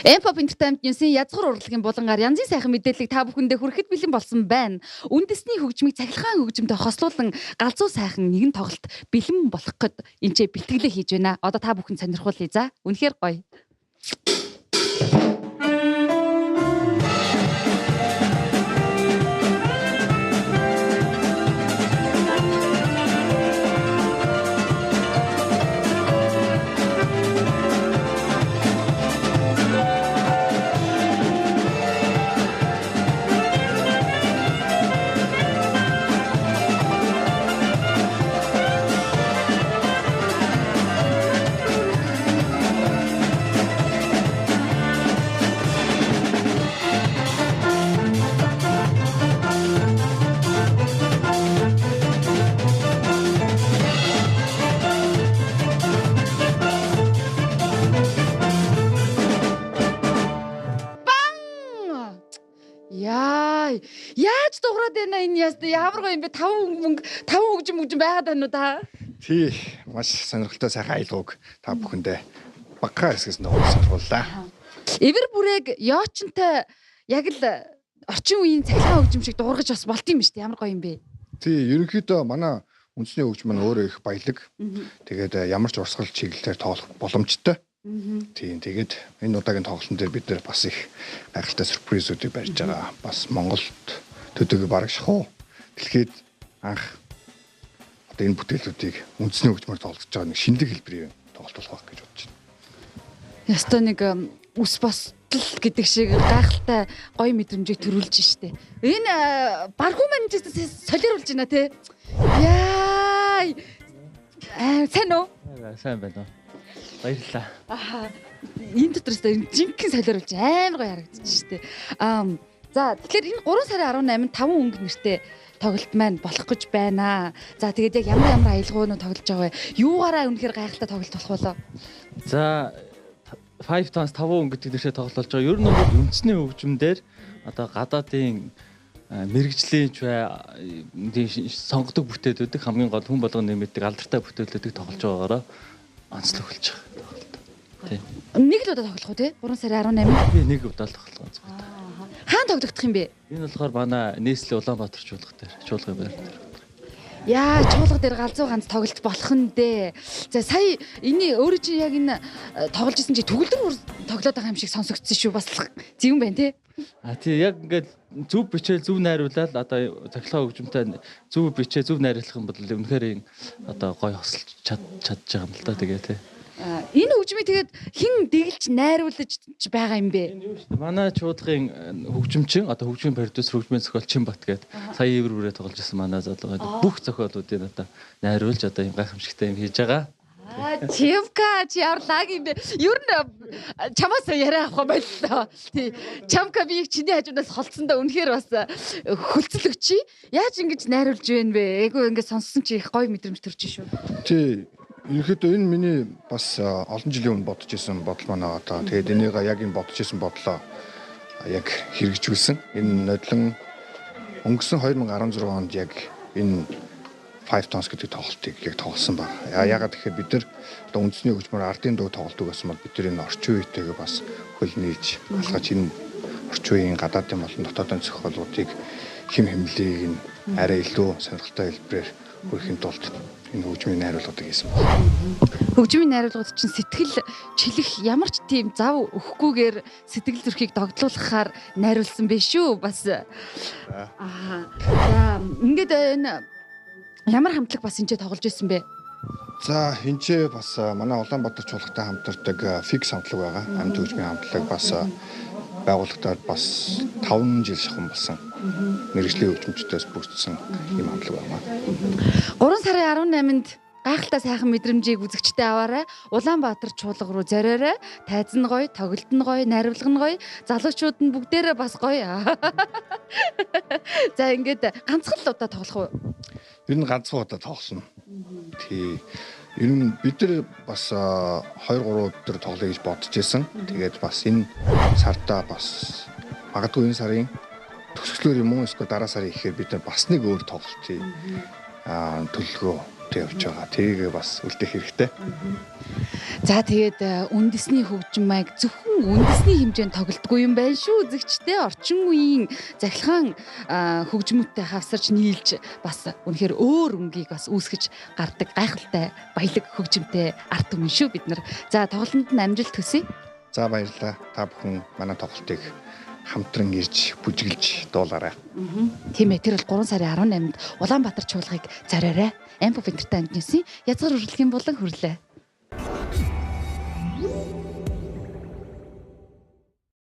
M-Pop Entertainment News-ийн язгуур урлагийн булангаар янзын сайхан мэдээллийг та бүхэндээ хүрэхэд бэлэн болсон байна. Үндэсний хөгжмийг цахилгаан хөгжмөд хослуулан галзуу сайхан нэгэн тоглолт бэлэн болох гэд энэ ч бэлтгэлээ хийж байна. Одоо та бүхэн сонирхуулъя за. Үнэхээр гоё. Яа, яаж дуурайд байна энэ яс ямар гоё юм бэ? 5 мөнгө 5 хөгжим хөгжим байгаад байна уу та? Тий, маш сонирхолтой сайхан аялгауг та бүхэндээ багахан хэсгээс сонирхууллаа. Эвэр бүрээг ёочнтой яг л орчин үеийн цахилгаан хөгжим шиг дуургаж бас болт юм шүү дээ. Ямар гоё юм бэ? Тий, ерөнхийдөө манай үндэсний хөгжим маань өөрөө их баялаг. Тэгээд ямар ч урсгал чиглэлээр тоглох боломжтой. Тийм, тэгээд энэ удаагийн тоглолтын дээр бид нар бас их гайхалтай сюрпризүүдийг барьж байгаа. Бас Монголд төдийгүй бараг шахуу дэлхийд анх одоо энэ бүтээлүүдийг үндэсний хөгжмөөр тоглож байгаа нэг шинэлэг хэлбэрийн тоглолт болох байх гэж бодож байна. Ястой нэг ус босдол гэдэг шиг гайхалтай гоё мэдрэмжийг төрүүлж штэ. Энэ бархуу маань ч солируулж байна те. Яа. Сайн уу? Сайн байна уу? Баярлалаа. Аа, энэ дотор өстой жинхэнэ солируулж амар гоё харагдчих штэ. За тэгэхээр энэ 3 сарын 18-нд 5 өнгө нэртэй тоглолт маань болох гэж байна. За тэгээд яг ямар ямар аялгуунууд тоглож байгаа вэ? Юугаараа үнэхээр гайхалтай тоглолт болох болоо? За 5 Tones 5 өнгө гэдэг нэрээр тоглолт болж байгаа. Ер нь бол үндэсний хөгжим дээр одоо гадаадын мэрэгжлийн ч бай сонгодог бүтээлүүдийг хамгийн гол хүн болгон нэмэгдэг алдартай бүтээлүүдийг тоглож байгаагаараа онцлог болж байгаа тоглолт. Тийм. Нэг л удаа тоглох уу те? 3 сарын 18-нд. Би нэг удаа л тоглох онцгой. Хаан тоглогдох юм бэ? Энэ болохоор манай Нийслэл Улаанбаатар чуулга дээр, чуулгын байр дээр. Яа, чуулга дээр галзуу ганц тоглолт болох нь дээ. За сая энэ өөрөө чи яг энэ тоглож исэн чи төгөлдөр тоглоод байгаа юм шиг сонсогдсон шүү. Бас зөв юм байна те? А тий, яг ингээд зөв бичээл зөв найруулаад одоо цахилгаан хөгжимтэй зөв бичээ зөв найруулах юм бол үнэхээр одоо гоё хосолж чадж байгаа юм л да тэгээ тий. Энэ хөгжмийг тэгээд хэн дэглэж найруулж байгаа юм бэ? Энэ юу шүү дээ. Манай чуулгын хөгжимчин одоо хөгжмийн продюсер, хөгжмийн зохиолч Чинбат гээд сая ивэр бүрээ тоглож исэн манай залуу бүх зохиолуудыг одоо найруулж одоо юм гайхамшигтай юм хийж байгаа. Чимка чи ямар лаг юм бэ? Ер нь чамаас яриа авах боллоо. Тий. Чамка би чиний хажуунаас холцсондоо үнэхээр бас хөлцөл өчий. Яаж ингэж найруулж байна бэ? Айгу ингэ сонссон чи их гоё мэдрэмж төрж шүү. Тий. Ерөнхийдөө энэ миний бас олон жилийн өмнө бодож исэн бодол маань байгаа. Тэгээд энийг яг энэ бодож исэн бодлоо яг хэрэгжүүлсэн. Энэ нодлон өнгөрсөн 2016 онд яг энэ 5 Tones гэдэг тоглолтыг яг тоглосон байна. Яагаад гэхээр бид нар одоо үндэсний хөгжмөр ардын дуу тоглодог гэсэн бол бид нар энэ орчин үетэйгээ бас хөл нийлж алхаж энэ орчин үеийн гадаадын болон дотоодын зохиолуудыг хэм хэмнэлийг нь арай илүү сонирхолтой хэлбэрээр хүргэхийн тулд энэ хөгжмийн найруулгуудыг хийсэн байна. Хөгжмийн найруулгууд чинь сэтгэл чилэх ямар ч тийм зав өгөхгүйгээр сэтгэл зүрхийг догдлуулахаар найруулсан байх шүү. Бас аа. За ингээд энэ ямар хамтлаг бас энэ тоглож исэн бэ? За энэ ч бас манай Улаанбаатар чуулгатай хамтардаг Fix хамтлаг байгаа. Амьд хөгжмийн хамтлаг бас байгуулагдаад бас 5 жил шахам болсон. Мэргэжлийн хөгжимчдээс бүрдсэн юм хамтлаг байна. 3 сарын 18-нд гайхалтай сайхан мэдрэмжийг үзэгчтэй аваарай. Улаанбаатар чуулга руу зориорой. Тайз нь гоё, тоглолт нь гоё, найруулга нь гоё, залуучууд нь бүгдээрээ бас гоё. За ингээд ганцхан л удаа тоглох уу? Ер нь ганцхан удаа тоглоно. Тий. Ер нь бид нар бас 2 3 өдөр тоглоё гэж бодож исэн. Тэгээд бас энэ сартаа бас магадгүй энэ сарын төгсгөлөөр юм уу эсвэл дараа сарын ихээр бид нар бас нэг өөр тоглолт төлөвлөгөөтэй явж байгаа. Тэрийг бас үлдээх хэрэгтэй. За тэгээд үндэсний хөгжим маяг зөвхөн үндэсний хэмжээнд тоглодгүй юм байна шүү. Үзэгчтэй орчин үеийн захилгаан хөгжмөдтэй хавсарч нийлж бас үнэхээр өөр өнгийг бас үүсгэж гардаг гайхалтай баялаг хөгжимтэй арт түмэн шүү бид нар. За тоглолтод нь амжилт хүсье. За баярлалаа. Та бүхэн манай тоглолтыг хамтран ирж бүжиглж дуулаарай. Тийм ээ, тэр бол 3 сарын 18-нд Улаанбаатар чуулгыг зориорой. Amp Entertainment-ийн язгар урлагийн булан хүрлээ.